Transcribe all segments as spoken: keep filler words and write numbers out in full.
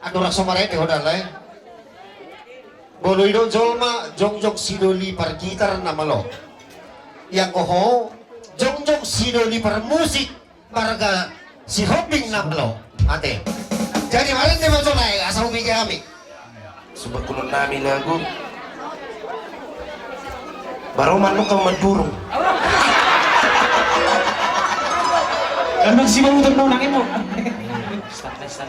Andorang so marende ho, Dala, e. Molo i do jolma jongjong sidoli pargitar na malo, ianggo ho jongjong sidoli parmusik marga Sihombing na malo. Ate. Jadi marende ma jolo, e, asa hubege hami. Sumbangkulaonnami lagu. Baru manuk kamu mandurung. Kan bang si baru ternonang emo. Start, start.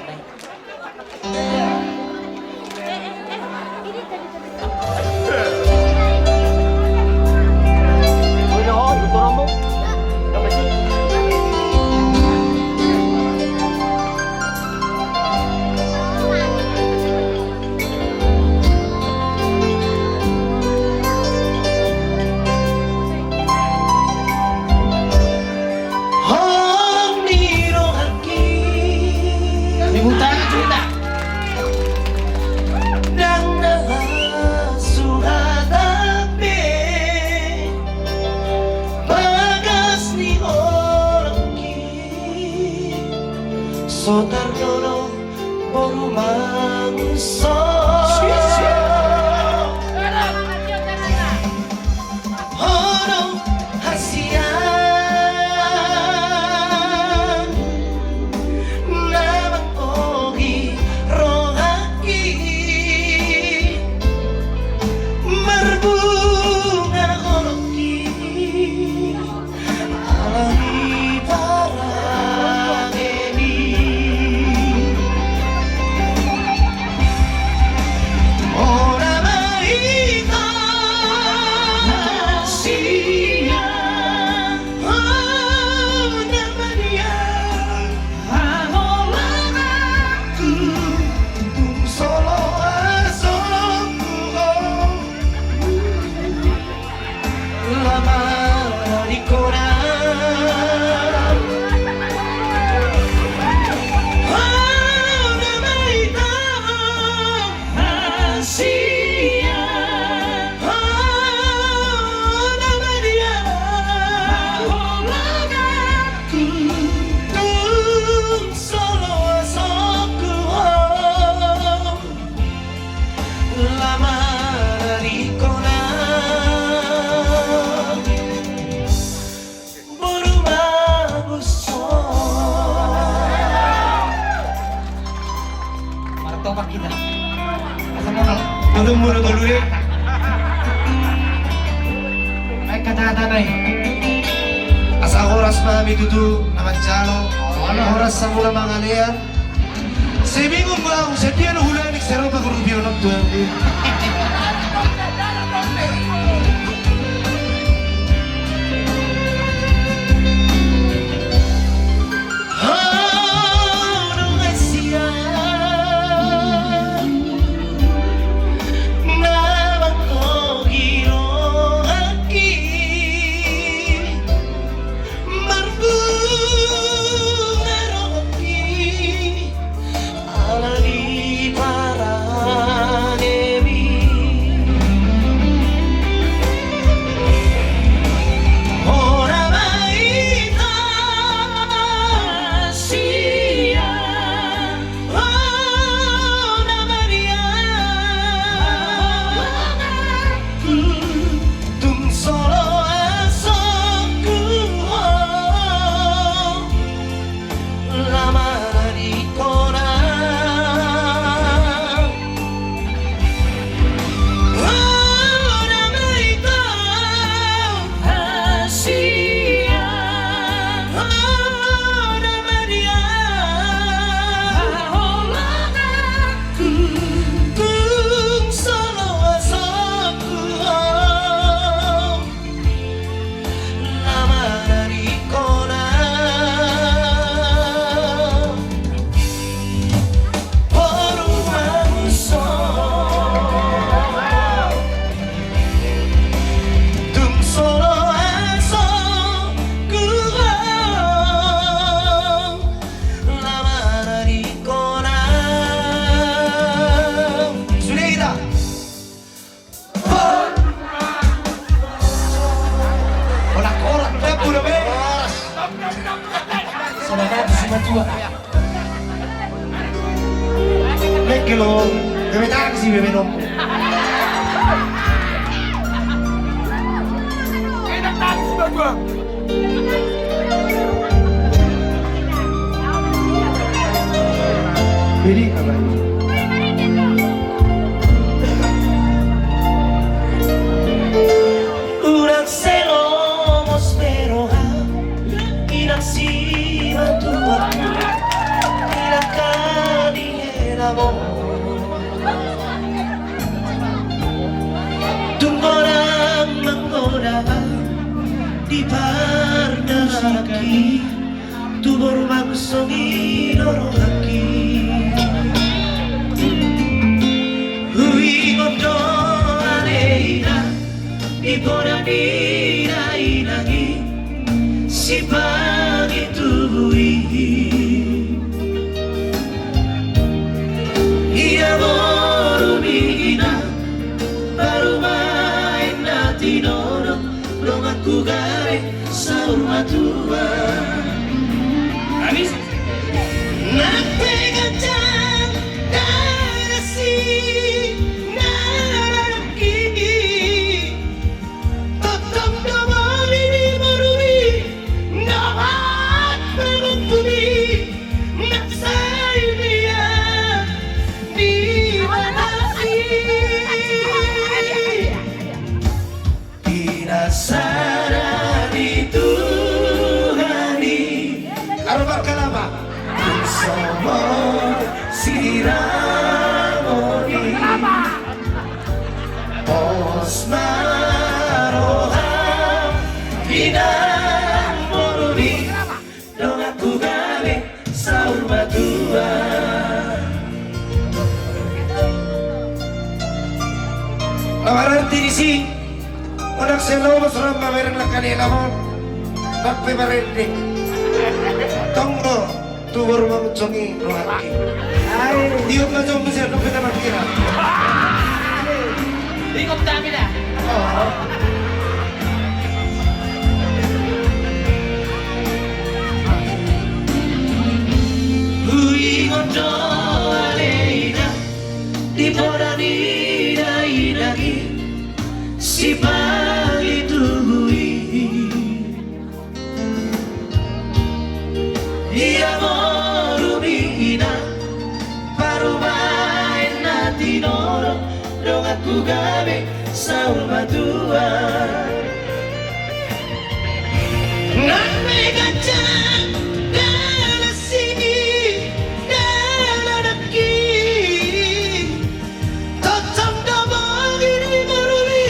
Holong ni rohangki. Kami buta, buta. Ndang na suhat be bagas ni holongki. So tarnono boru manguso. Holong hasian na manggohi rohangki, marbunga holongki. Martopak hita. Asa monang. Tolu mulu tolu de. Baik kata-kata nai. Asa horas ma hami tutu na manjalo. Horas samula mangalean. Sai bingung ma au, sai dia do hulanik, sai ro pagurupion on tu au. Marbunga rohangki ala ni paranemi. Halo, gabe tangsi be be nombo. Enak tangsi be gua. Bedi apa ini? Unang se lomos be roham, inang simatua, inang kani henamo. Tung godang manggoda di pardalananki, tu boru mangusung i do rohangki. Huingot do ale inang, di poda ni dainang i, sipangi tubu i. Ia boru ni inang, parumaen na tinodo, donganku gabe saur matua. Habis. Nang pe ganjang, nang pe asi, nang pe dangki. Tongtong do boi di borumi, dongan pangungkumi, nang sai dia di manasi. Pinasada ni Tuhan i. Aromak kalapa. Tung so boi siramon i. Pos ma roham, inang boru ni, donganku gabe saur matua. Na mararti disi, unang se lomos roham mamereng langka ni helamon, nang pe marende. Tong do tu boru mangusung i rohangki. Ai. Tiop ma jombu sian dope na markira. Ikut kami dah. Oh. Huingot do ale inang, di poda ni dainang i, sipangi tubu i. Ia boru ni inang, parumaen na tinodo, donganku gabe saur matua. Nang pe ganjang, nang pe asi, nang pe dangki. Tongtong do boi di borumi,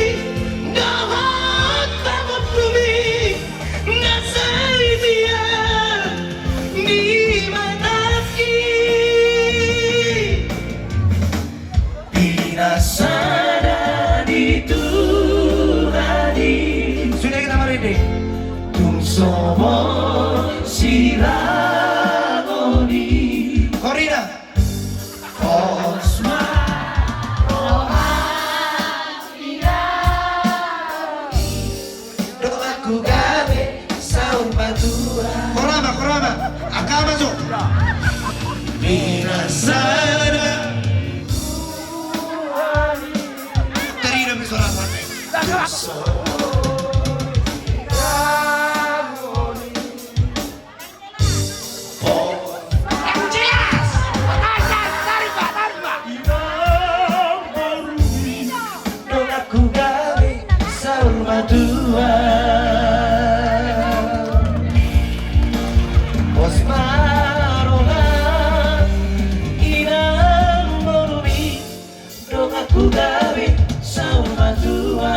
dongan pangungkumi, nang sai dia di manasi. Pinasada ni Tuhan i. Sudah kita marende. Tung so boi siramon i. Korina. Pos ma roham, inang, donganku gabe saur matua. Korama, korama. Angka ma jo. Pinasada. Tarida pe suara apa? Donganku gabe saur matua. Pos ma roham, inang boru ni, donganku gabe saur matua.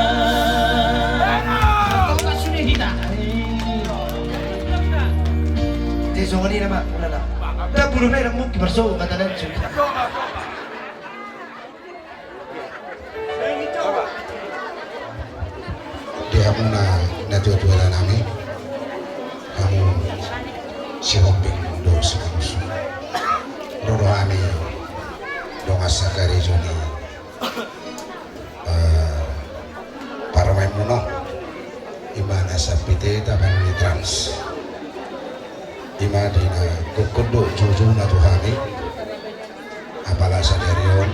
Te songon i nama, ulala. Ndang bulu merah mungkin bersogo kata dan sudah. Di hamuna natuatua nami, hamu Sihombing dohot Simangunsung. Ro do hami dongan sakarejo ni, eh, parumaenmuna on, i ma na sampiteta Panuni Trans. I ma di na gokhon do joujouna tu hami. Apala sadari on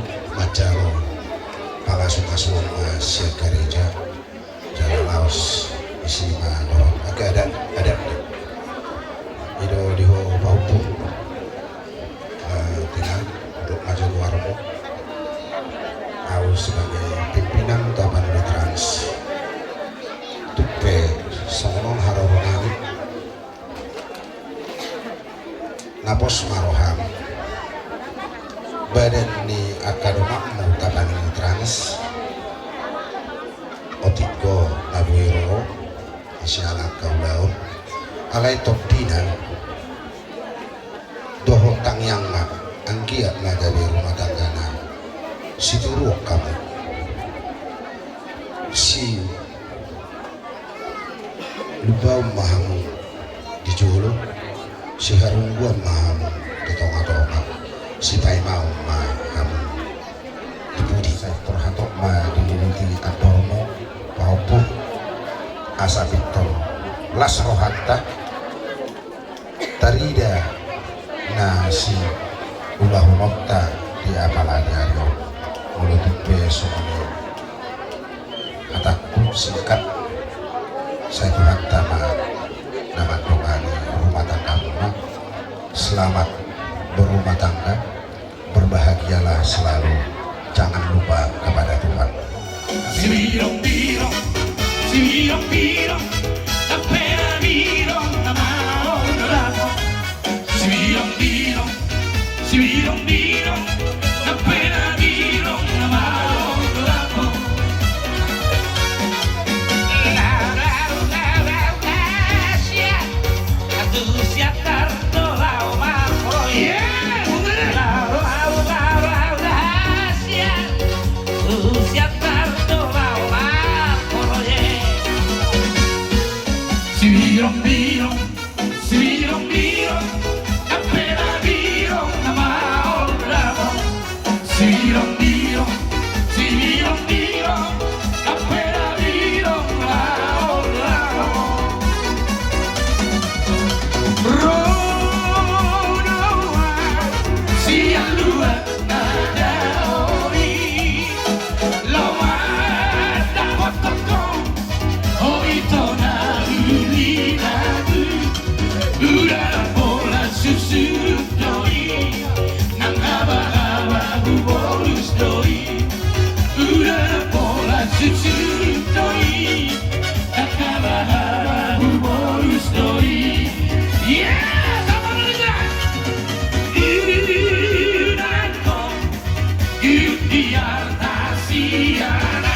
Badan ni angka donganmu Tapanuli Trans, otik do na boi ro siala angka ulaon, alai tondina dohot tangiangna anggiat na gabe rumah tanggana situruon hamu. Si Lumbaon ma hamu di jolo, siharungguan ma hamu di tonga-tonga, sipaimaon ma hamu di pudi. Sai tor hatop ma diluluti andormu, pahompu, asa pintor las rohanta, tarida na siulahononta di apala ni ari on. Molo tung pe songon i hatangku singkat, sai Tuhanta ma na mandongani rumah tanggamuna. Selamat berumah tangga, berbahagialah selalu, jangan lupa kepada Tuhan. Sibirong-birong, sibirong-birong, tapera birong na maol do dapot. Sibirong-birong, sibirong-birong, tapera birong na maol do dapot. Lau, lau, lau, lau, lau, sian. Atu sian tar do lau marhoi. Lau, lau, lau, lau, lau, sian. Atu sian tar do lau marhoi. Sibirong-birong, sibirong-birong, tapera birong na maol do dapot. Sibirong-birong, sibirong-birong, tapera birong na maol do dapot. Ro do au sian luat na daori, laho mandapothon ho. Ho ito na uli nami, uda pola susu do i, nang haba-haba hubolus do i. Uda pola susu do i, nang haba-haba hubolus do i. Yeah, come on, guys. Inangko, Giti Artasiana.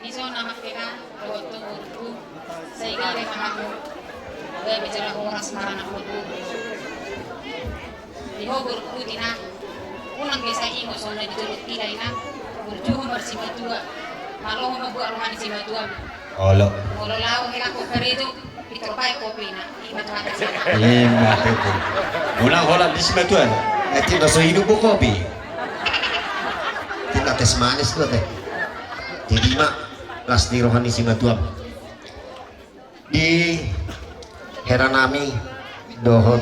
Dison na mangkena dohot tu boruku, sai gabe ma hamu, gabe jala horas maranak boru. Di ho boruku, ina, unang be sai ingot songon na di jolo tina, ina. Burju ho marsimatua, malo ho mambuat roha ni simatua. Olo. Molo laho hela ho karejo, pintor baen kopi, ina. Ima tutu. Ima tutu. Unang holan di simatua. Eh, tina so hidup bo kopi. Tina teh manis do, teh. Jadi, ima las ni roha ni simatua. Di hera nami dohot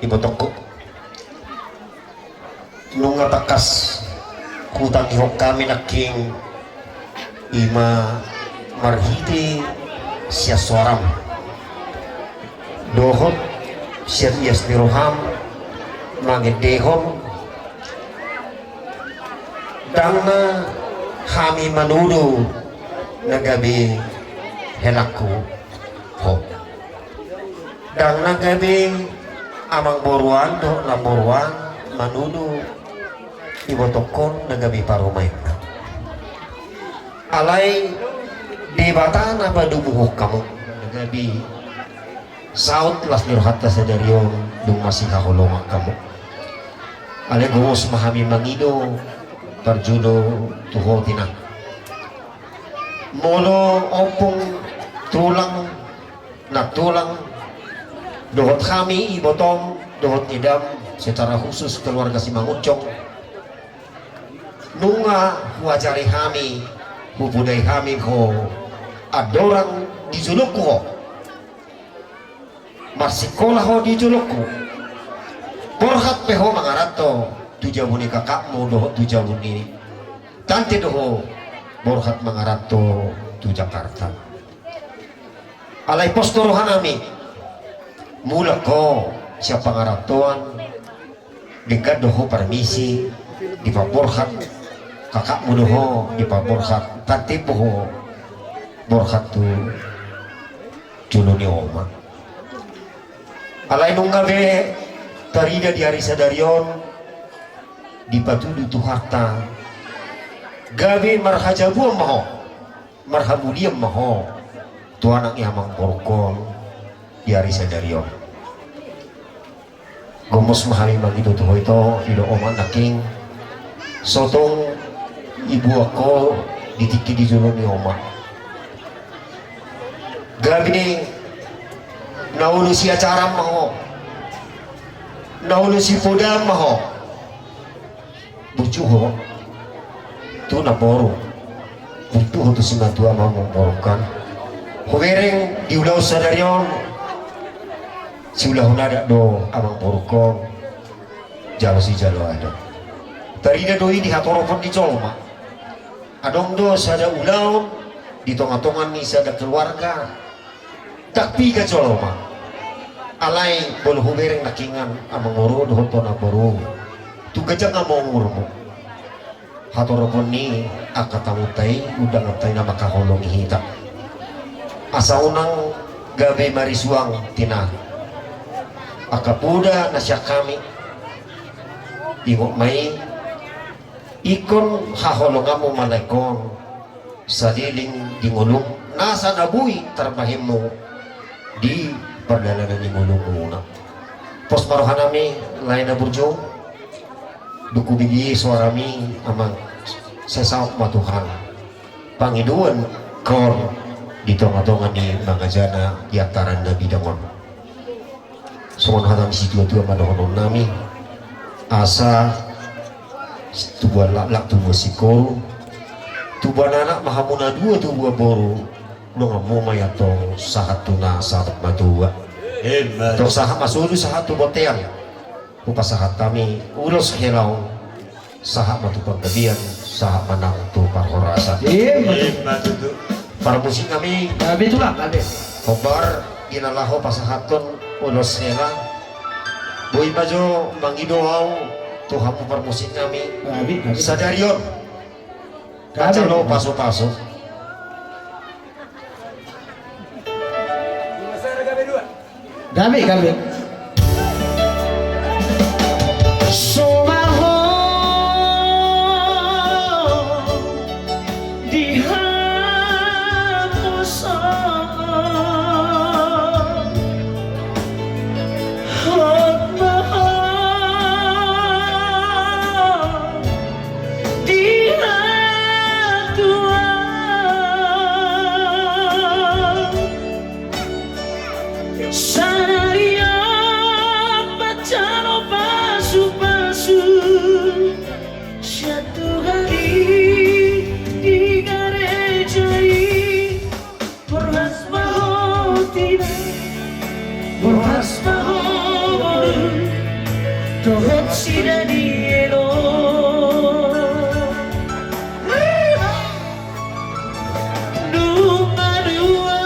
ibotongku, nunga tangkas hutangihon hami nangkin, ima marhite sian soaram dohot sian ias ni roham mangendehon. Ndang na hami manudu na gabe helangku ho. Ndang na gabe amangboruan dohot namboruan manudu ibotongkon na gabe parumaenna. Alai Debata na padomuhon hamu. Gabe saut las ni rohanta sadari on dung masihaholongan hamu. Alai gomos ma hami mangido parjolo tu ho, Tina. Molo ompung, tulang, nantulang, dohot hami ibotom dohot nidam, secara khusus keluarga Simangunsong, nunga huajari hami, hupodai hami ho andorang di jolongku ho. Marsikola ho di jolongku. Borhat pe ho mangaranto tu jabu ni kakakmu dohot tu jabu ni tante do ho borhat mangaranto tu Jakarta. Alai pos do rohanami, mulak ho sian pangarantoan, denggan do ho parmisi, dipaborhat kakakmu do ho, dipaborhat tantemmu ho borhat tu jolo ni oma. Alai nunga be tarida di ari sadari on, dipatudu Tuhanta, gabe marhajabuan ma ho, marhamulian ma ho tu anak ni amangborungkon di ari sadari on. Gomos ma hami mangido tu ho, ito, ido oma nangkin, so tung dibuat ho di tingki di jolo ni oma. Gabe na ulos siajaran ma ho, na ulos sipodaan ma ho. Burju ho tu namboru, burju ho tu simatua amangborungkon. Hubereng di ulaon sadari on, siulahon adat do amangborungkon, jala sijalo adat. Tarida do i di hatoropon ni jolma. Adong do sada ulaon di tongatonga ni sada keluarga, ndang piga jolma. Alai molo hubereng nangkiningan amangboru dohot ho namboru, tung ganjang ma umurmu. Hatoropon ni angka tamunta i, undanganta i na mangkaholongi hita. Asa unang gabe marisuang, Tina, angka poda na sian hami. Ingot ma i, ingkon haholonganmu ma laengkon saleleng di ngolum, nasa na boi tarbahenmu di pardalanan ni ngolumuna. Pos ma rohanami, lae na burju. Dung hubege soarami, amang, sai saut ma Tuhan pangidoan on di tongatonga ni mangajana di antara na bidang on. Songon hata ni situatua ma dohononnami, asa tubuan laklak, tubuan singkoru, tubuan anak ma hamu na dua, tubuan boru, donganmu ma i antong sahat tu na sahat matua. Ima tutu. Antong sahat ma solu, sahat tu bontean. Hupasahat hami ulos hela on, sahat ma tu panggabean, sahat ma nang tu parhorasan. Ima tutu. Ima tutu. Parmusiknami. Gabe, Tulang, gabe. Hombar, di na laho pasahathon ulos hela, boi ma jo mangido ahu tu hamu parmusiknami. Gabe, gabe. Sadari on. Gabe. Jalo pasupasu. Gabe, gabe. So ma ho di haposan, hot ma ho di hatuan. Sadari on manjalo pasupasu sian Tuhan i di gareja i. Borhat ma ho, Tina, borhat ma ho, boru, dohot si Daniel on. Nunga dua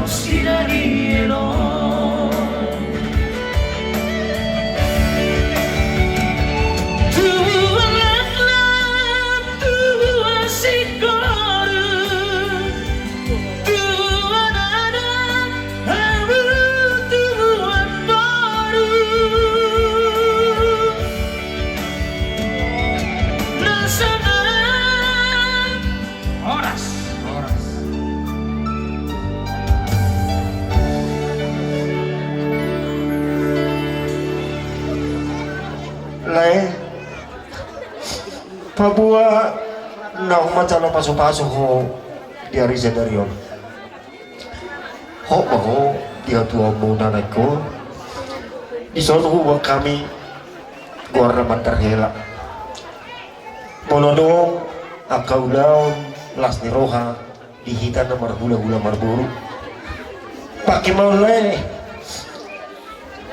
Sidadi elok. Tubuan lamlam, tubuan singkoru, tubuan adat, hamu tubuan boru. Na sonang. Horas, horas. Lae, paboa naung manjalo pasupasu ho di ari sadari on. Hot ma ho di hatuaonmuna na ingkon. Dison huboan hami goarna Mandar Hela. Molo adong angka ulaon las ni roha di hita na marhulahula marboru, pangke ma on lae,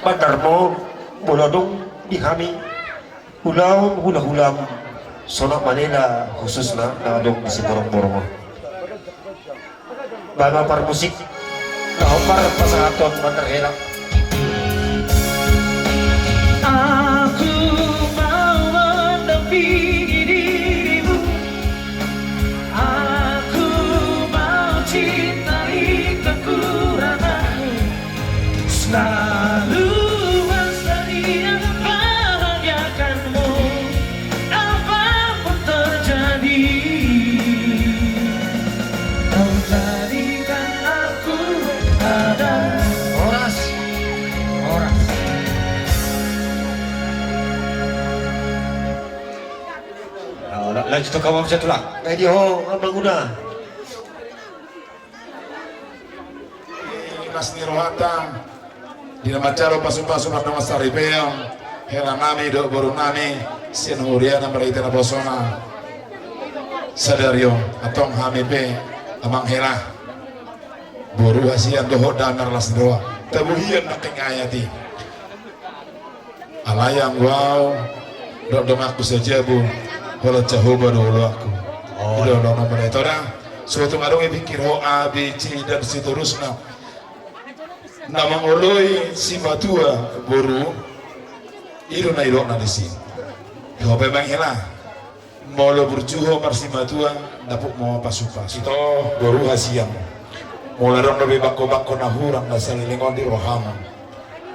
Mandar, molo adong di hami ulaon hulahulam, sonang ma nida khususna na adong di Simorongborong on. Baen ma parmusik na hombar pasahathon Mandar Hela. Aku mau mendampingi dirimu. Aku mau cintai kekuranganmu. Selalu bersedia membahagiakanmu, apapun terjadi. Kau jadikan aku ada. Horas. Horas. Nah, la-, lanjut tu kawan saya tulang. Nah, di ho, Amang Uda. Las ni rohanta di na manjalo pasupasu marnama saripeon, hela nami dohot boru nami sian huria na marhite naposona sadari on. Antong hami pe, Amang Hela, boru hasian dohot dame las ni roha, tabuhian nangkin ayat i. Alai anggo au, dohot donganku sajabu, holan Jahowa do oloanku. Oh. I do oloan na manaek toda. Sotung adong i pikir ho A B C dan seterusna na mangoloi simatua boru, i do na nidokna disi. Ho pe, Amang Hela, molo burju ho marsimatua, dapot ma pasupasu. Ito boru hasian. Molo adong dope bangkobangko na hurang na saleleng on di roham,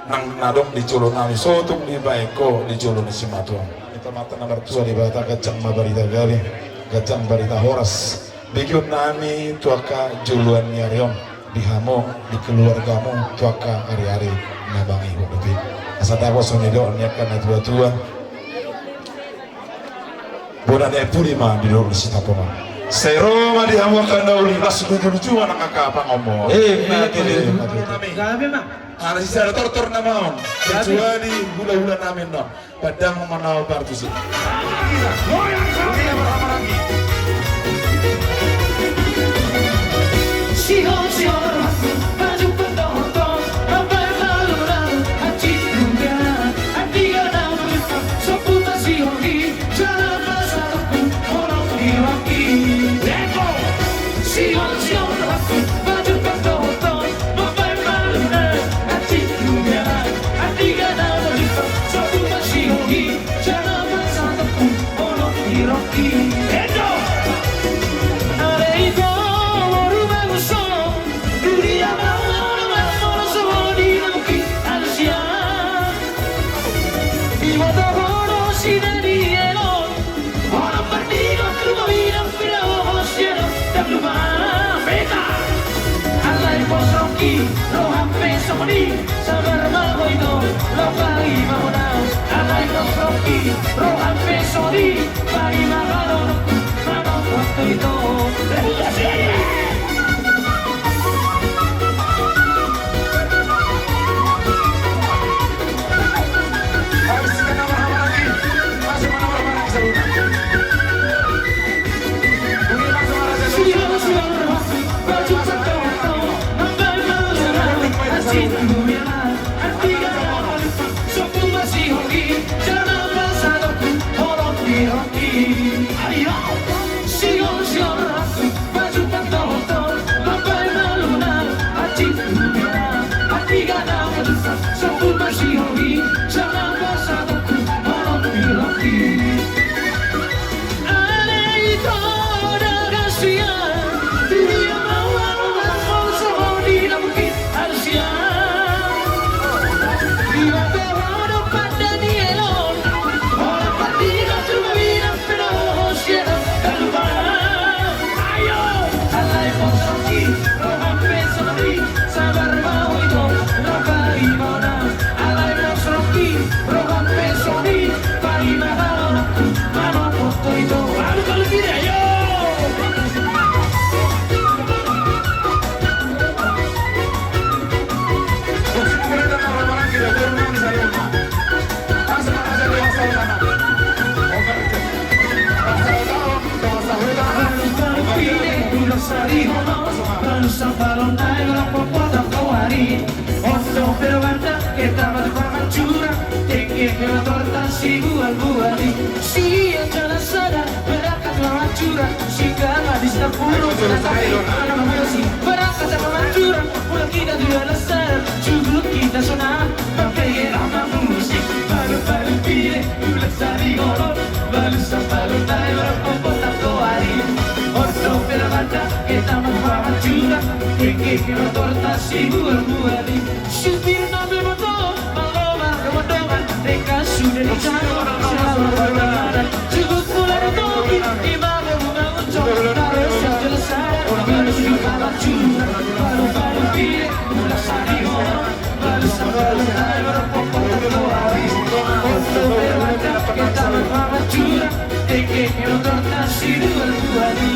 nang na adong di jolo nami, sotung dibaen ho di jolo ni simatua. Di Amanta na martua Debata, ganjang ma barita gale, ganjang barita horas. Begeon nami tu angka joloan ni ari on, di hamu, di keluargamu, tu angka ariari na mangihut dope. Asa dapot songon nidok ni angka natuatua. Bona ni aek pudi ma di dolok ni Sitapongan. Sai ro ma di hamu angka na uli, las lujuluju ma nang angka pangomo. Eh, mate, mate. Gabe ma. Ala sisada tortor nama on. Gabe. Kecuali hulahula nami on. Padang ma na partusi. Sihol, sihol, baju penonton, sampai malu-lalu, hati dunia, hati gak tahu, sopu tak sihol di. Iboto ho do sidadi elok. Holan pardigot rumah bidang pinaohos ia do. Dang lupa peta. Alai pos Rongki, roham pe songon i. Sabar ma ho ito, loka i ma hona. Alai pos Rongki, roham pe songon i. Paima ma dohot, manompot tu ito. Rebuka sidadi. Berangkat ma mancurang, mulak hita tu Dalansada, juguk hita sonang, mambege laho mamusik, balu-balu pire, mulak sari olo, balu sabalu tai, olo popo tanggo ari. Ondo pe na mata, hita mambahen curang, hengke hengke motor tasi bual-buali. Supir na pe motor, malo marga mondongan, reka sude di sana, selamat perjalanan. Juguk mulak di Toki, ima pe bunga uncok, taruh siap jelas sadar, balu sabalu curang, balu-balu pire, mulak sari olo, balu sabalu tai, olo popo tanggo ari. Ondo pe na mata, hita mambahen curang, hengke hengke motor tasi bual-buali.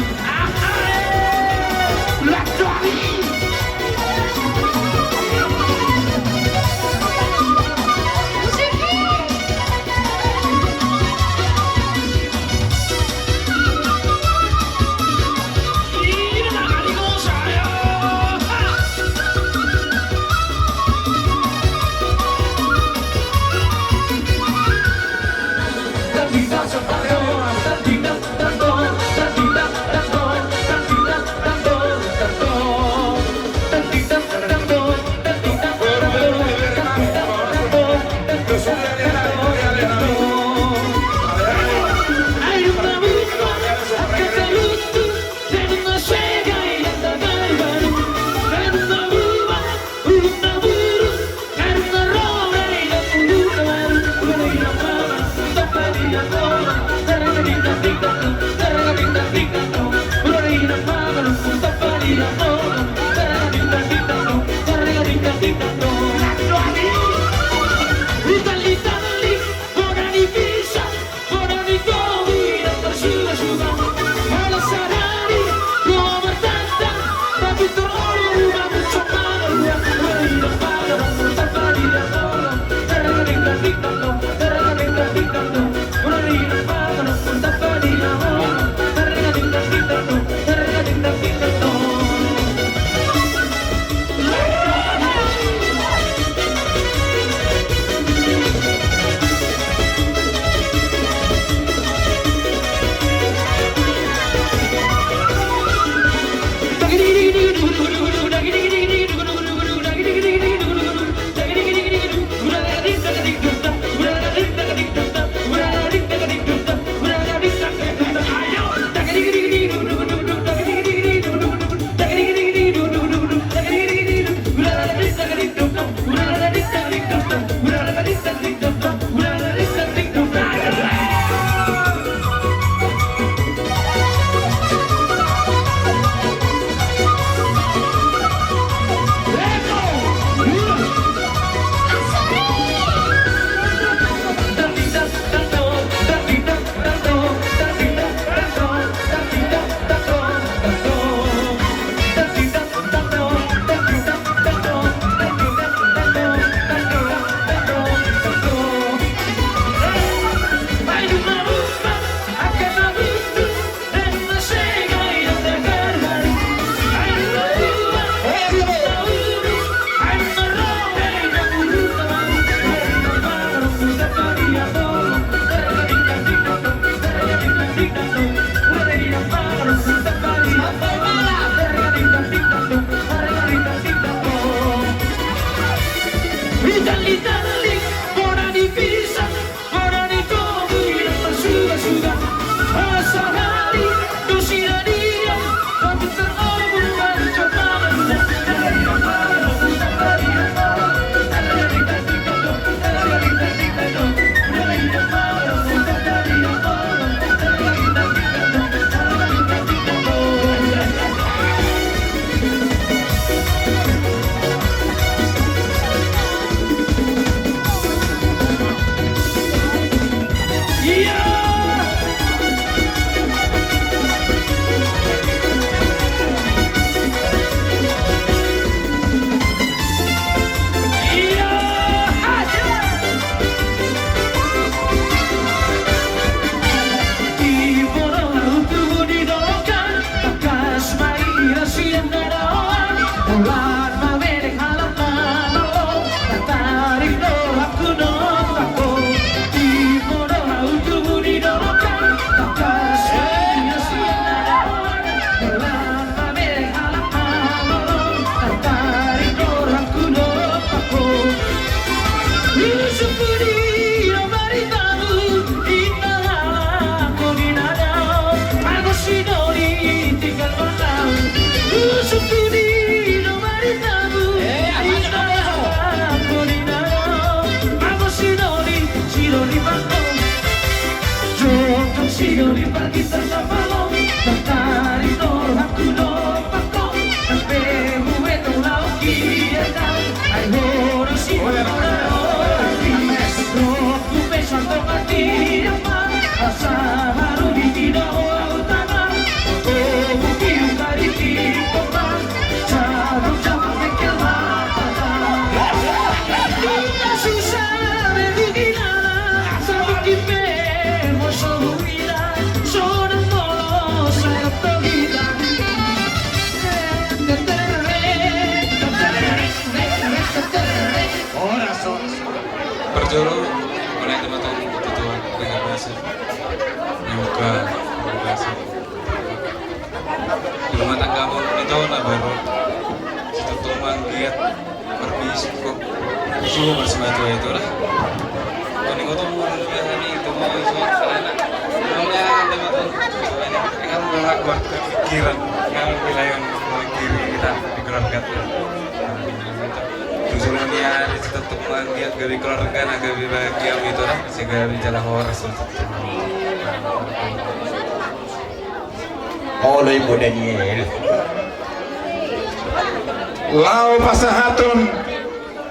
Horas, horas. Parjolo, mulai teman-teman kebutuhan dengan bahasa. Dibuka, dengan bahasa. Di rumah tangga mu itu na baru. Situ tuh manggiat, berbisik kok. Suhu bersih batu itu lah. Kau ni kau tuh mau lebih hari itu mau isu anak. Kalau ya ada betul. Kan nggak kuat kepikiran. Kan wilayah kiri kita di keluarga. Susunan ya, tetap manggiat gabe keluarga na gabe bahagia itu lah. Segala jala horas. Olo i bo Daniel. Laho pasahathon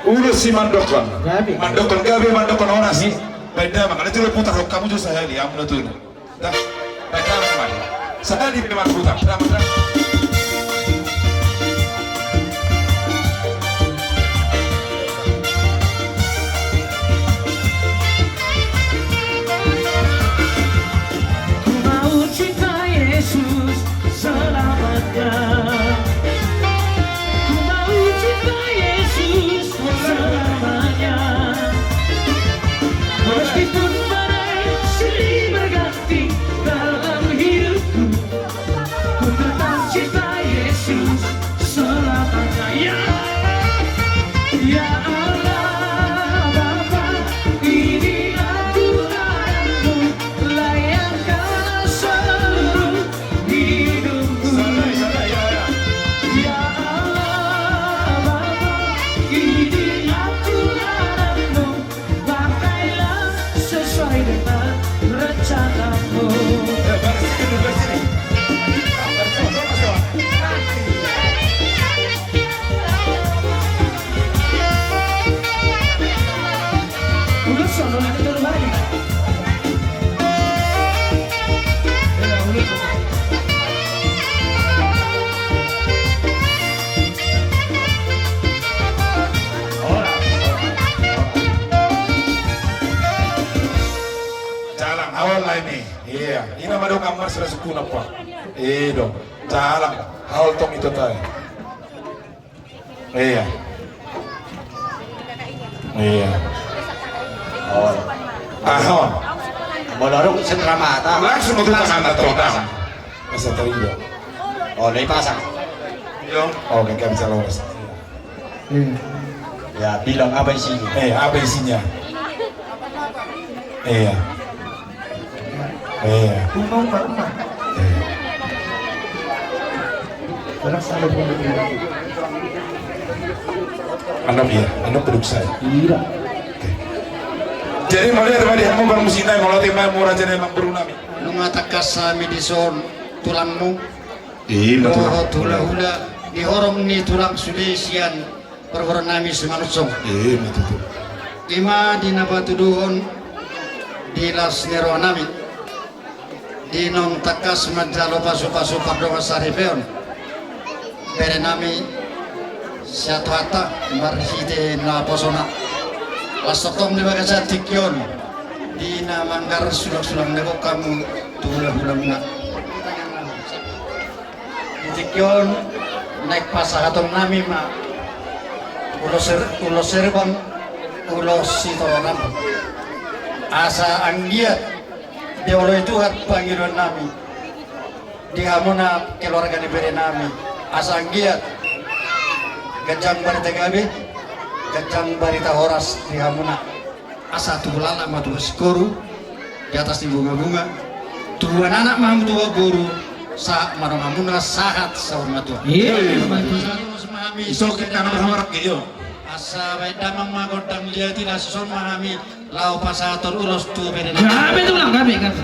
ulos simandokhon. Gabe. Mandokhon gabe, mandokhon horas. Baen damang, ala jolo putar ho, hamu jolo sahali, hamu na tolu. Dah, baen damang ma. Sahali pe mandokhon, damang, damang. Ku mau cinta Yesus selamanya. Ku mau cinta Yesus selamanya. Meskipun badai silih berganti dalam hidupku, ku tetap cinta Yesus selamanya. Ya, ya Allah Bapa, ini aku anakmu, layankan seluruh hidupku. Ya Allah Bapa, ini aku anakmu, pakailah sesuai dengan rencanamu. Jalang, awal lah ini. Iya, ina ma dong amar sira sukuna pa. Iya dong. Jalang, awal tong itu tai. Iya. Iya. Oh. Aha. Molo rung sendera mata. Langsung mau tukang anak todang. Masa teriak. Oh, lai pasang. Iya. Oh, oke, oke, bisa lolos. Hmm. Ya, bilang apa isinya? Eh, apa isinya? Iya. Iya. Rumah, rumah, rumah. Iya. Anak saya pun begitu. Anak iya, anak produk saya. Iya. Oke. Jadi, mauliate ma di hamu parmusik nami, molo tema mura jadi emang beru nami. Nunga tangkas hami dison tulangmu. Iya, betul. Dohot hulahula, di horong ni tulang sude sian parboruon nami Simanonsong. Iya, betul. Ima di na patuduhon di las ni roha nami. Di naung tangkas manjalo pasupasu pardongan saripeon. Bere nami sian Tuhanta marhite naposona. Las tongtong di bagasan tingki on. Di na manggarar sulangsulang na gok hamu tu hulahulamuna. Di tingki on naeng pasahaton nami ma ulos her-, ulos herbang, ulos sitoran. Asa anggiat dioloi Tuhan pangidoan nami di hamuna keluarga ni bere nami. Asa anggiat ganjang barita gabe, ganjang barita horas di hamuna. Asa tubu laklak ma tubu singkoru di atas ni bungabunga. Tubu anak ma hamu tubu boru, sahat ma rohamuna sahat saur matua. Iya, betul. Asa baen damang ma gondang liat i, laos dison ma hami laho pasahathon ulos tu bere nami. Gabe tulang, gabe, gabe.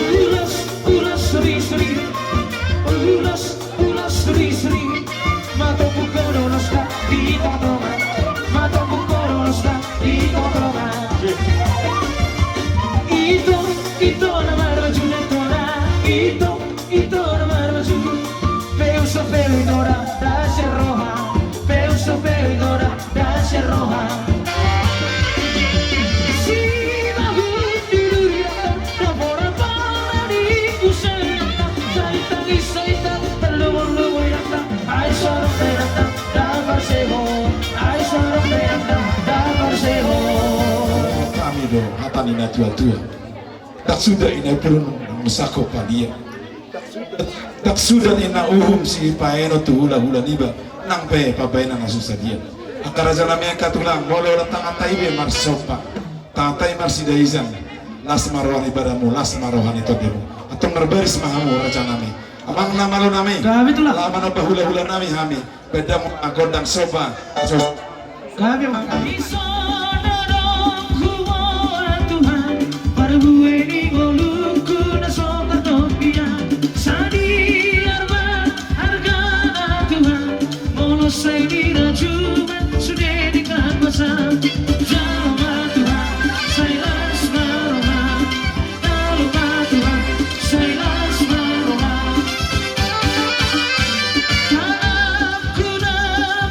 Ulas, ulas, seri, seri. Ulas, ulas, seri, seri. Matombu kodo ulas na di tonga-tonga. Matombu kodo ulas na di tonga-tonga. Ito, ito na marbaju na tona. Ito, ito na marbaju. Peu so peu ito na, da sian roha. Peu so peu ito na, da sian roha. Sibahut di duri rata, na pora-pora di use rata, sai tangis sai tangis, tarlumur-lumur rata, ai sorong pe rata, da parseho, ai sorong pe rata, da parseho. Hami do hata ni na tua-tua. Ndang suda i na i purun musako padia. Ndang suda i na uhum sipaenon tu hula-hula niba, nang pe pabaenan na so sadia. Angka raja nami, angka tulang, molo tangan ta i be marsomba, tangan ta i marsidaizan, las ma roha ni badamu, las ma roha ni tondemu. Antong marbaris ma hamu raja nami. Amang na malo nami, gabe tulang, laho manomba hula-hula nami hami. Baen damang gondang somba. Gabe ma. Dison adong huboan Tuhan, parbue ni ngolungku na so tartompian. Sadia ma argana Tuhan, molo sai dirajum sude denggan basa. Jalo ma Tuhan, sai las ma roha. Jalo ma Tuhan, sai las ma roha. Tanganku na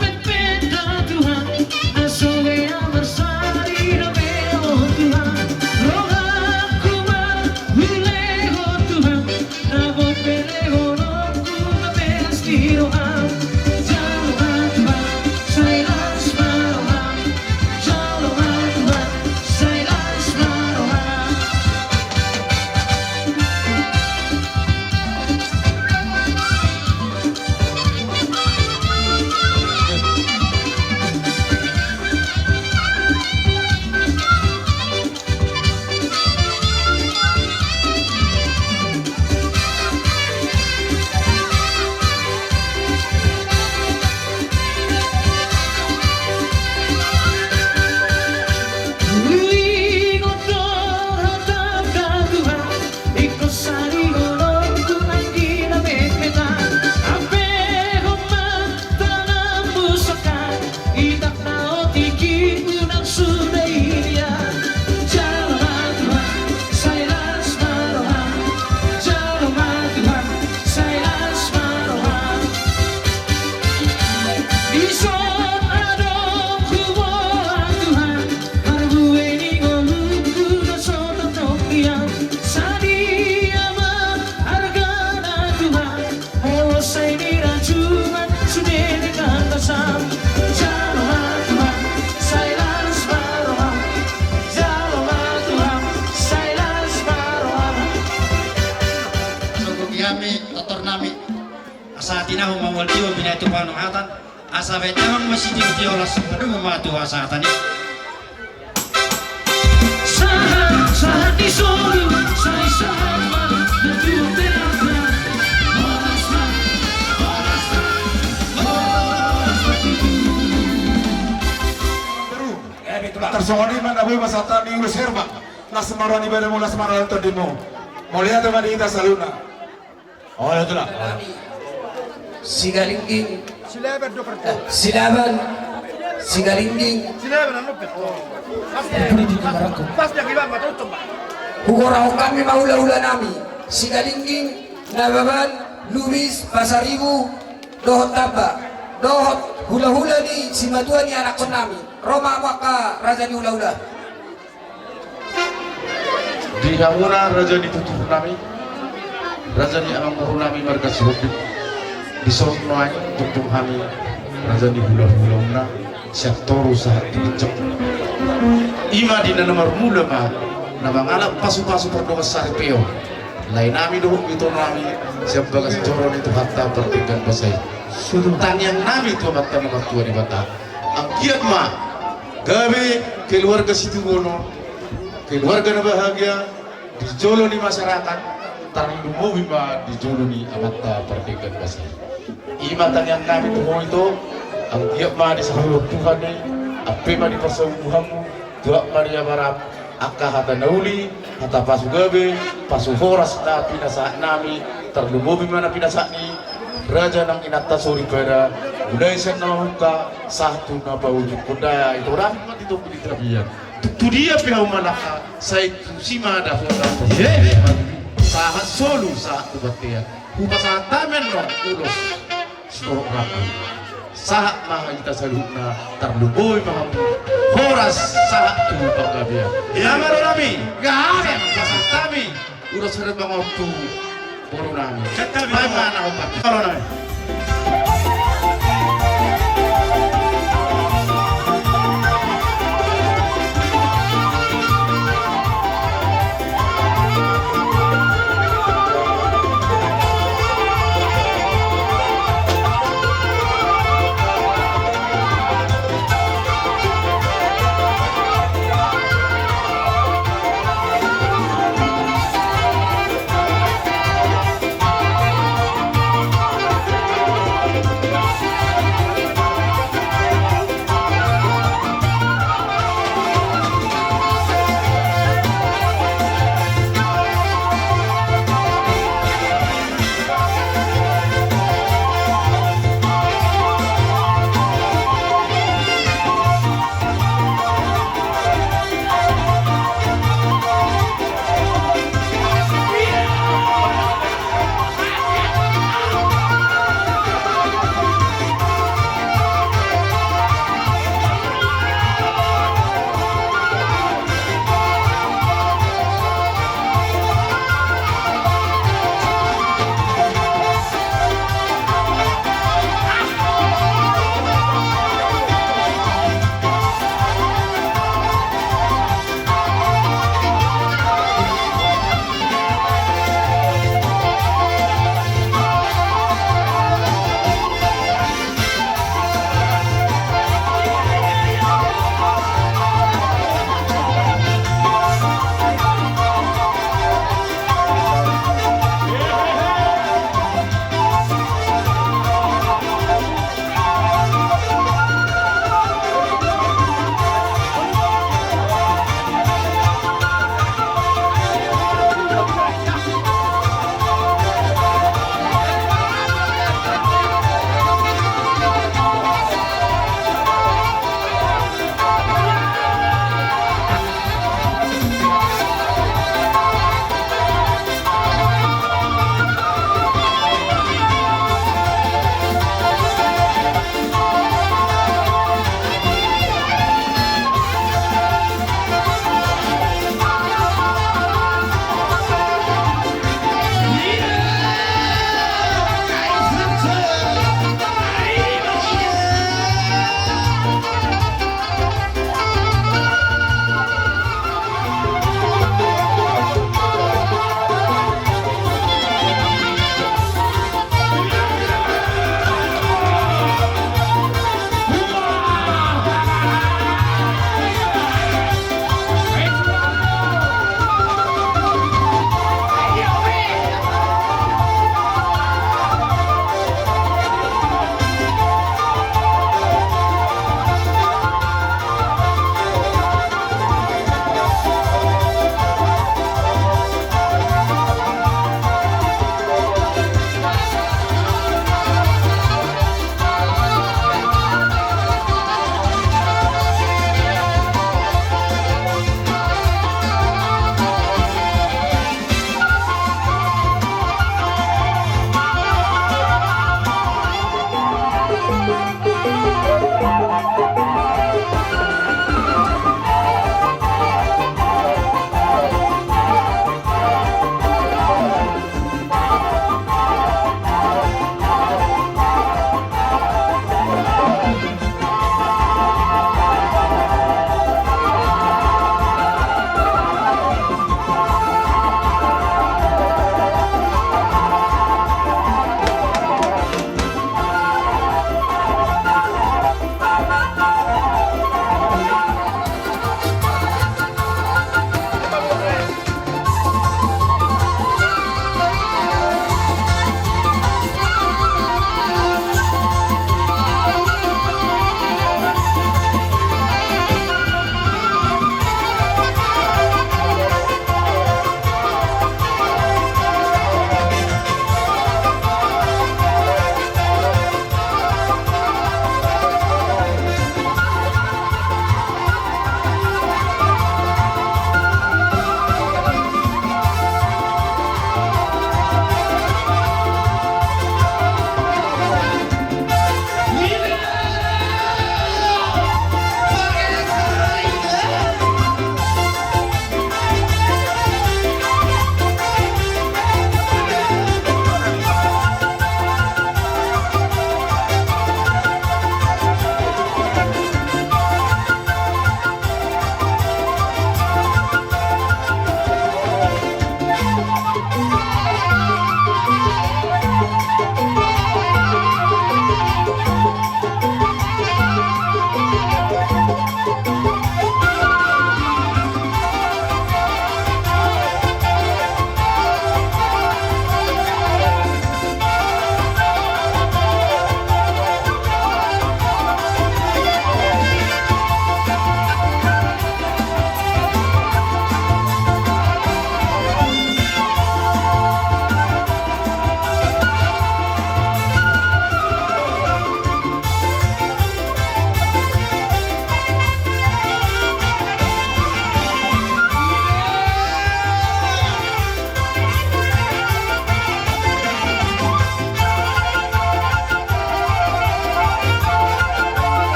penpenda Tuhan, na so hea marsari dope Ho Tuhan. Rohangku marhulehon Tuhan, na bombe lehononku na pasti roham. Jalo ma Tuhan, sai las ma roham. Jalo ma Tuhan, sai las ma roham. Huingot do hatangku Tuhan, ingkon sari ngolungku anggi na metmet an. Ampehon ma tanganmu sangkap, idak na otik i unang suda i dia. Jalo ma Tuhan, sai las ma roham. Jalo ma Tuhan, sai las ma roham. Dison adong huboan Tuhan, parbue ni ngolungku na so tartompian. Sadia ma argana Tuhan, molo sai dirajum sude denggan basam. Jalo ma Tuhan, sai las ma roham. Jalo ma Tuhan, sai las ma roham. Sogo i hami, totor nami. Asa tinahu ma molo tio binahen tu panumatan, asa baen damang ma sitio-tio las, padomu ma tu hasahatan i. Sahat, sahat ni solu, sai sahat ma, na tu teatna. Horas ma, horas ma, horas ma tutu. Tarsongon i ma na boi pasahat hami ulos herbang. Las ma roha ni badamu, las ma roha ni tondemu. Mauliate ma di hita saluhutna. Olo tulang. Sigalingging. Silaban do, eh, Silaban. Sigalingging. Hugorahon hami ma hulahula nami Sigalingging, Nababan, Lubis, Pasaribu dohot Tamba, dohot hulahula ni simatua ni anakkon nami. Ro ma hamu angka raja ni hulahula. Di hamuna raja ni tutur nami, raja ni amangboru nami marga Sihombing. Dison nuaeng tongtong hami raja ni hulahula, sian toru sahat tu ginjang. I ma di na marmula ma na mangalap pasupasu pardongan saripeon lae nami dohot ito nami sian bagas joro ni Tuhanta pardenggan basa i. Tangiang nami tu Amanta na martua Debata, anggiat ma gabe keluarga situhonon, keluarga na bahagia di jolo ni masyarakat, tarlumobi ma di jolo ni Amanta pardenggan basa i. I ma tangiang nami tu ho ito, anggiat ma disahaphon Tuhan i, ampe ma di parsaumurmu, tuat ma di abaram, angka hata na uli, hata pasu gabe, pasu horas na pinasahat nami, tarlumobi ma na pinasahat ni raja nang inanta soripada, mulai sian na mamungka sahat tu na paujunghon da. Ito da ma di topi di tapian. Tu dia pe hamu manangka, sai tusi ma dapotan. Sahat solu sahat tu bontean. Hupasahat hami annon ulos sitorop rangkang. Sahat ma hita saluhutna, tarlumobi ma hamu horas sahat tu panggabean. Amang nami, gabe pasahat hami ulos herembangon tu boru nami. Baen ma na hombar. Boru nami.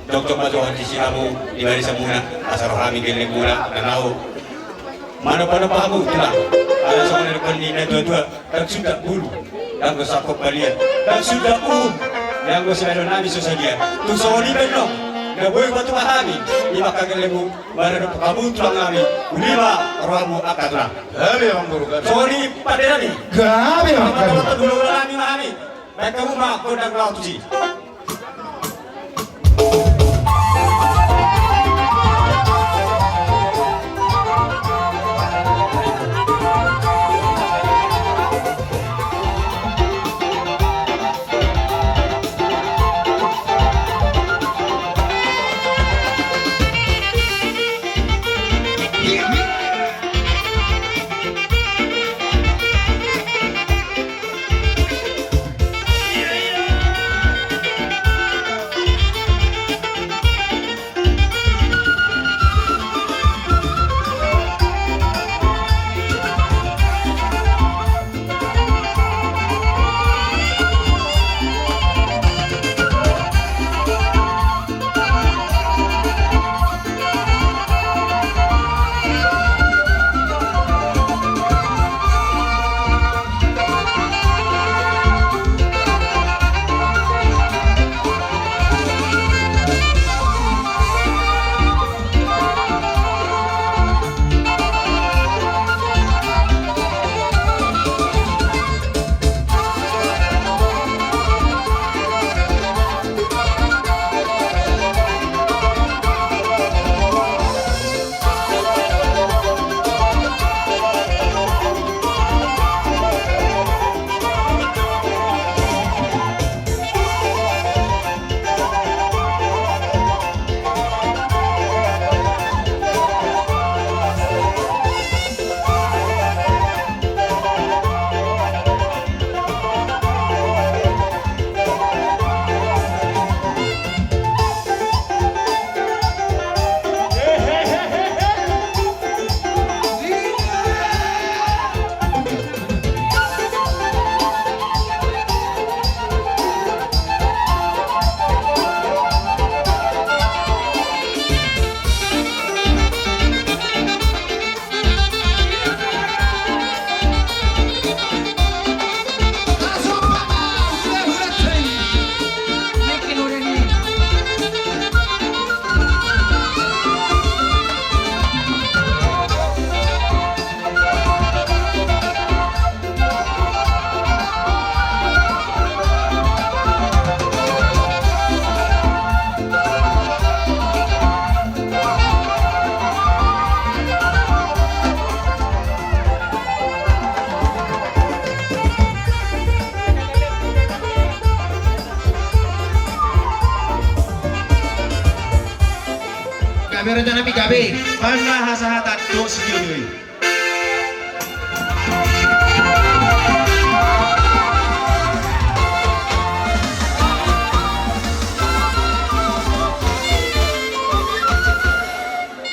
Jokjok ma Tuhan di si hamu di barisan muna, asa roha hami gelleng muna, na laho manomba-nomba hamu tulang. Ala songon na nidok ni natua-tua, ndang sundat bulu, ndang do sangkot balian, ndang sundat uhum, ndang do sibahenon nami so sadia. Tung songon i pe annon na boi hupatumar hami, i ma angka gellengmu, maradophon hamu tulang nami, uli ma rohamu angka tulang. Gabe ma amang boru, gabe. Songon i pande nami. Gabe ma amang boru. Mamatua-tua hula-hula nami ma hami. Baen hamu ma gondang laho tusi. Gabe raja nami, gabe. Baen ma hasahatan tu si Jojo i.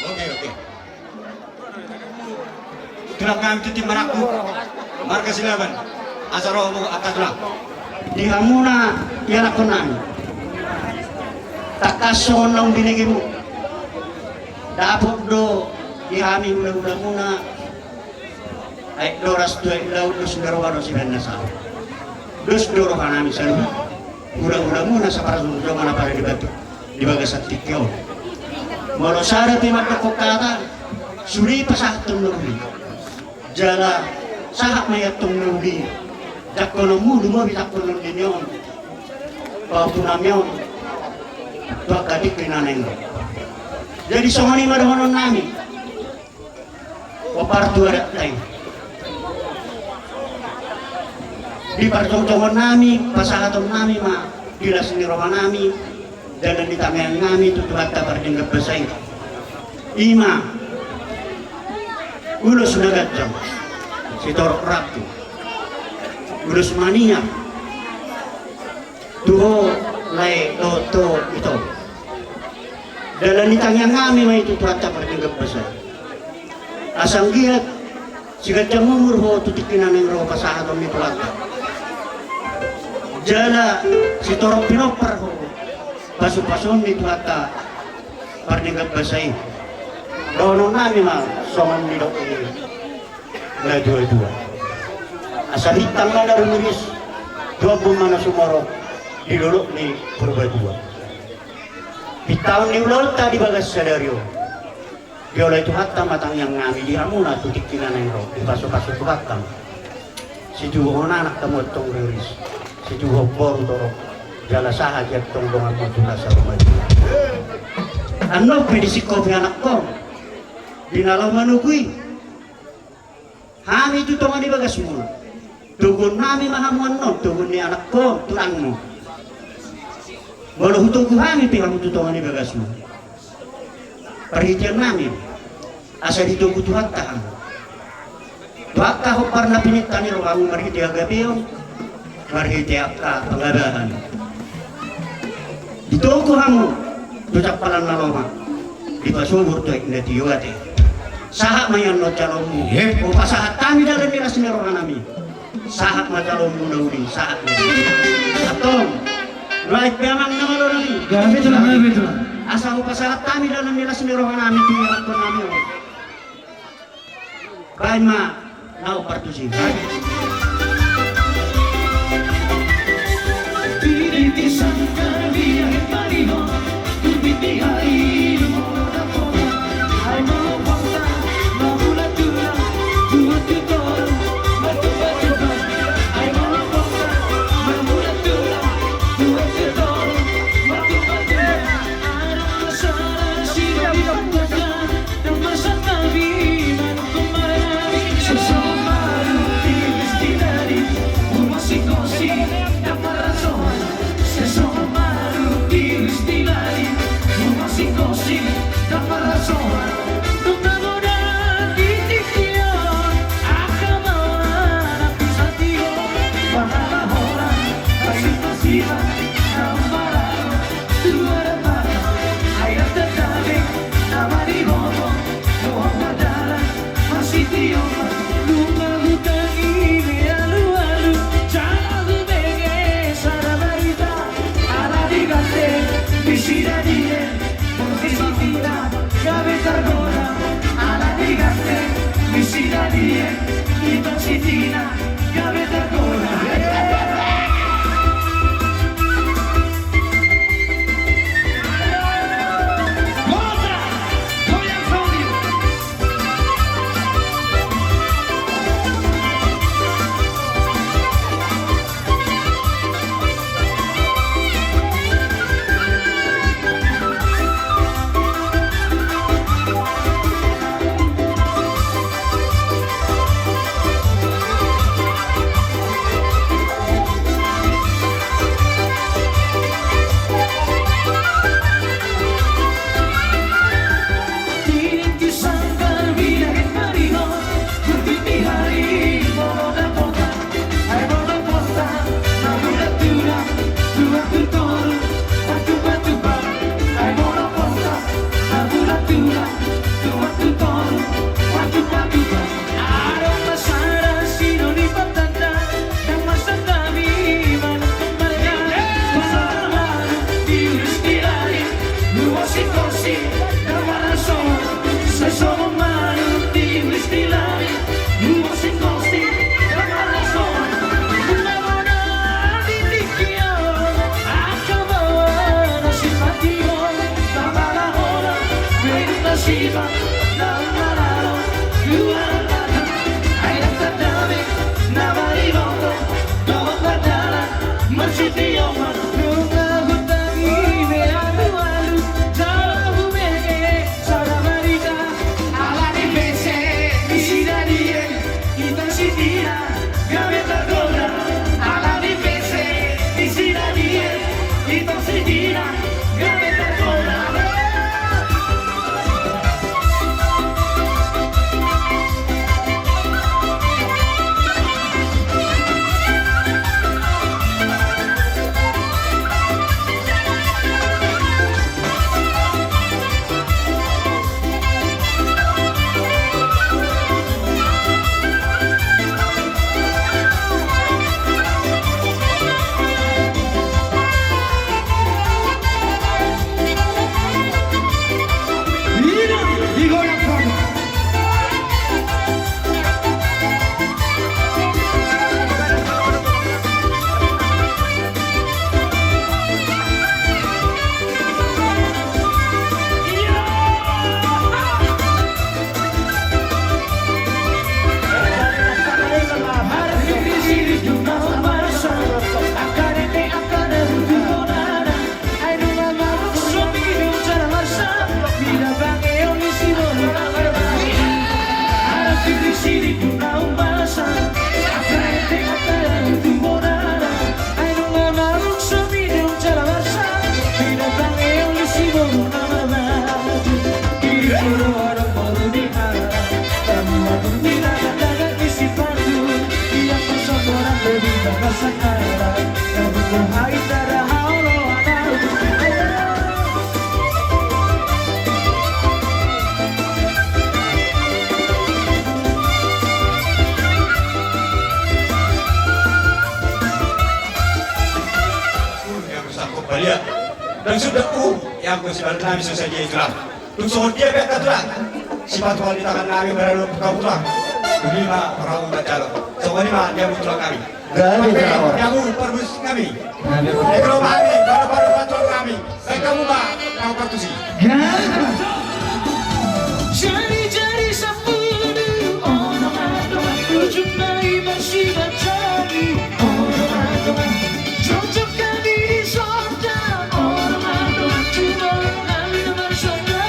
Oke, oke. Tulang nami tintin marangkup, marga Silaban, asa rohamu angka tulang. Di hamuna ianakhon nami, tangkas songon naung binegemu, dapot do di hami hula-hulamuna, aek do ras tu aek laut, dos ni roha do sibahen na saut. Dos do roha nami saluhut hula-hulamuna saparjongjong na pala di batu di bagasan tingki on. Molo sada pe mandokkon hata, sude pasahathon na uli. Jala sahat ma i antong na uli, jangkononmu lumobi jangkonon ni on, pahompu nami on, tu angka tingki na naeng ro. Jadi songon i ma dohonon nami. Hombar tu adatta i. Di parjongjongon nami, pasahaton nami ma di las ni roha nami, dalan ni tangiang nami tu Tuhanta pardenggan basa i. I ma ulos na ganjang, sitorop rambu, ulos maniak, tu ho lae dohot tu ito. Dalan ni tangiang nami ma i tu Tuhanta pardenggan basa. Asa anggiat siganjang umur ho tu tingki na naeng ro pasahaton ni Tuhanta. Jala sitorop pinompar ho Pasupasuon ni Tuhanta pardenggan basa i. Dohononnami ma songon nidok ni natuatua. Asa bintang ma na rumiris, tu ombun ma na sumorop di dolok ni Purbatua. Bintang ni ulaonta di bagas sadari on. Dioloi Tuhanta ma tangiangnami di hamuna tu tingki na naeng ro, dipasupasu Tuhanta ma. Situbuhon anak hamu antong riris, situbuhon boru torop, jala sahat i antong donganmu tu nasa rumah i. Annon pe disingkop ni anakkon di na laho manogu i. Hami tu tonga ni bagasmuna. Toguonnami ma hamu annon, toguon ni anakkon, tunangmu. Molo hutogu hami pe hamu tu tonga ni bagasmuna, parhiteannami asa ditogu Tuhanta hamu. Tu angka hombar na pininta ni rohamu marhite hagabeon, marhite angka pangabahan. Ditogu hamu tu jampalan na lomak, dipasobur tu aek na tio ate. Sahat ma i annon jaloonmu. Hupasahat hami dalan ni las ni rohanami. Sahat ma jaloonmu na uli, sahat ma. Antong, nuaeng pe amang na malo nami. Gabe tulang, gabe tulang. Asa hupasahat hami dalan ni las ni rohanami tu ianakkonnami on. Baen ma na hombar tusi. Yang sangkut balian dan sudah uh yang gue sebenarnya bisa saja itulah. Tung songon dia pe angka tulang, sipatupaon di tangan nami barang lupa kau tulang. Demi ma parau manjalo. Songon i ma dia tulang nami. Gabe. Gabe. Gabe parmusik nami. Gabe. Ego nami, baru-baru patulang nami. Baik kamu ma, kau partusi. Gabe. Jari-jari sampulu, ono ma dongan ujung nai masih bajari. Ono ma dongan cocok kami di sorga. Ono ma dongan cuma nami na marsorga.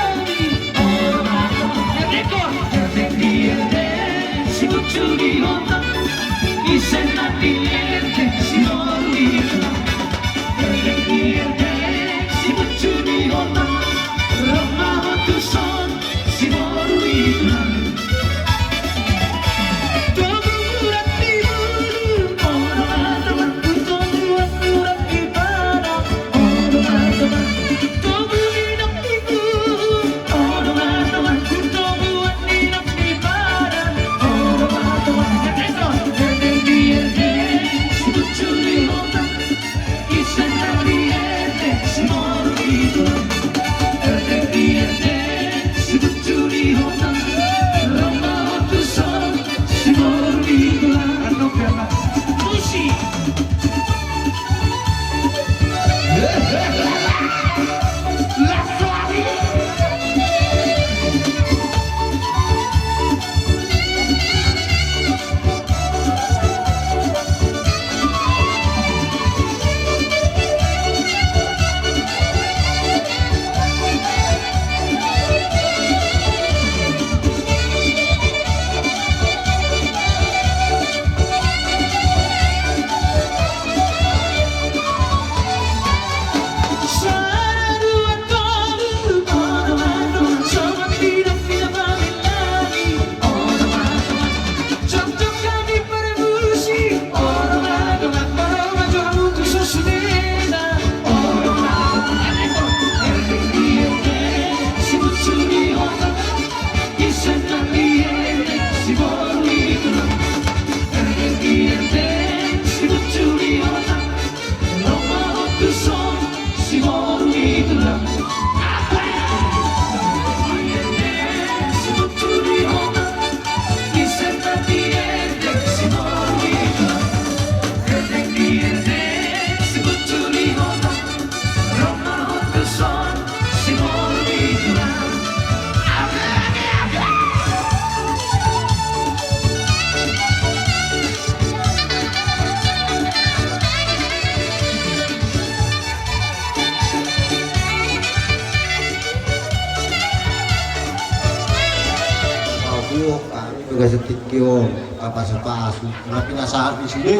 Hami do gasan tingki on, angka pasupasu na pinasahat ni sude,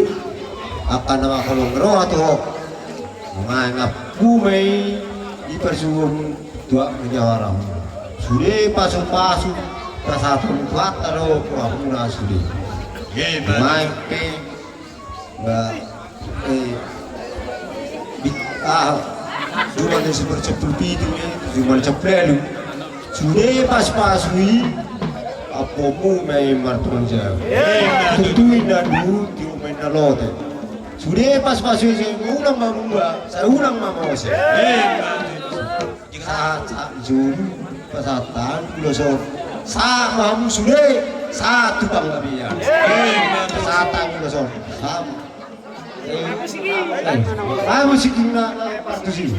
angka na mangkaholongi roha tu ho. Mangaku ma i, i parsuhun tuak ni jawara. Sude pasupasu pasahaton Tuhanta do tu hamuna sude. Main pe ba, eh, bit-, ah, jumadi sampulu pitu, eh, jumadi sampulu ualu. Sude pasupasu i, ampumu ma i martanggung jawab. Tutu inna duhut, tiur ma inna lote. Sude pasupasu i, sai ulang ma muba, sai ulang ma mose. Sahat, sahat julu, pasahat tangan ulos on. Sahat ma hamu sude, sahat tu panggabean. Pasahat tangan ulos on. Hamu. Hamu sigi na, na partusi.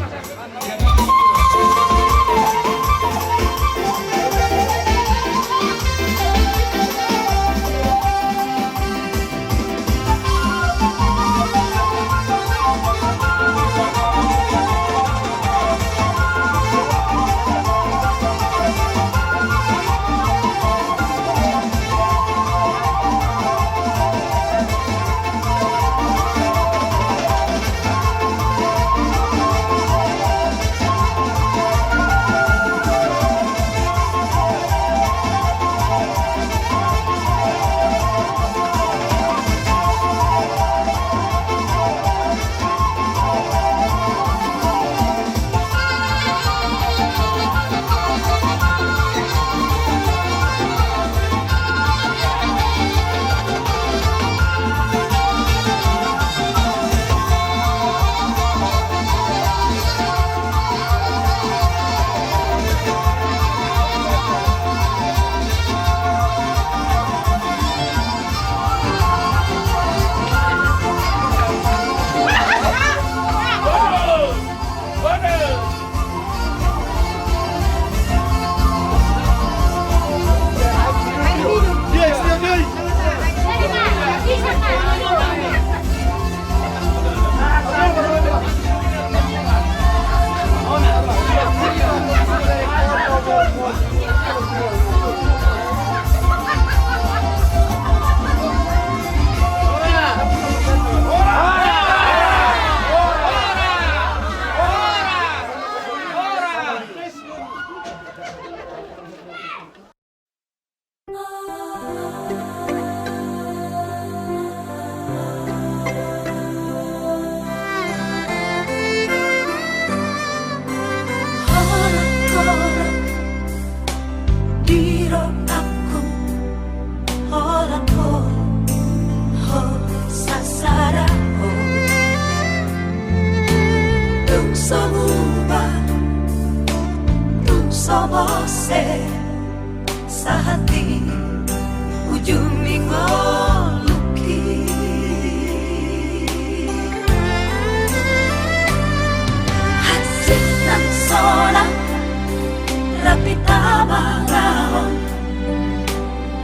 So muba, tung so mose, sahat di ujung ni ngolungki. Hansit nang sonang, rap hita mangalehon.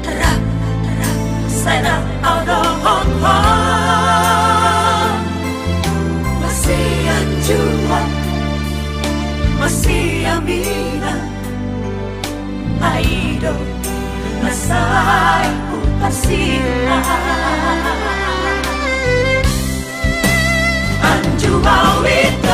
Rap, rap, sai rap au dohot ho. Masian juo, masian mina. Ai do na sai huparsinta. Anju au ito.